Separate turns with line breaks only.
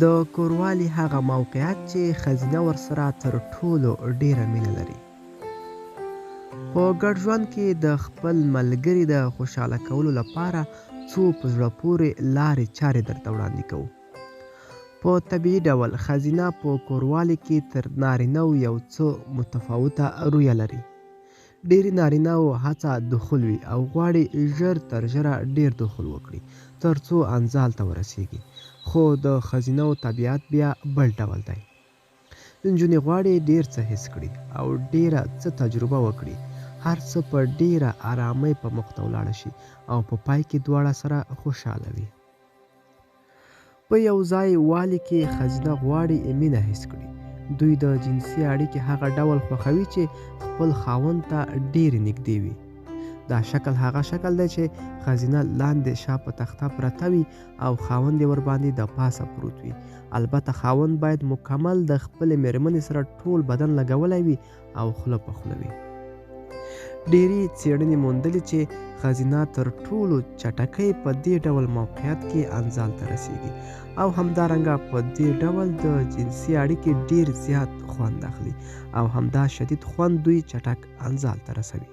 د کوروالي هغه موقعیت چې ښځینه ورسره تر ټولو ډېره مینه لري. په ګډ ژوند کې د خپل ملګري د خوشحاله کولو لپاره څو په زړه پورې لارې چارې درته وړاندې کوو. په طبیعي ډول ښځینه په کوروالي کې تر نارینه وو یو څه متفاوته رویه لري. ډېری نارینه وو هڅه دخول وي او غواړي ژر تر ژره ډېر دخول وکړي تر څو انزال ته ورسېږي، خو د ښځینه وو طبیعت بیا بل ډول دی. نجونې غواړي ډېر څه حس کړي او ډېره څه تجربه وکړي، هر څه په ډېره ارامۍ په مخ ته ولاړه شي او په پای کې دواړه سره خوشحاله وي. په یو ځای والي کې ښځینه غواړي مینه حس کړي. دوی د جنسي اړیکې هغه ډول خوښوي چې خپل خاوند ته ډېرې نږدې وي. دا شکل هغه شکل دی چې ښځینه لاندې شا په تخته پرته وي او خاوند یې ورباندې د پاسه پروت وي. البته خاوند باید مکمل د خپلې مېرمنې سره ټول بدن لګولی وي او خوله په خوله وي. ډېری څېړنې موندلې چې ښځینه تر ټولو چټکۍ په دې ډول موقعیت کې انزال ته رسیږي او همدارنګه په دې ډول د جنسي اړیکې ډېر زیات خوند اخلي او همدا شدید خوند دوی چټک انزال ته رسوي.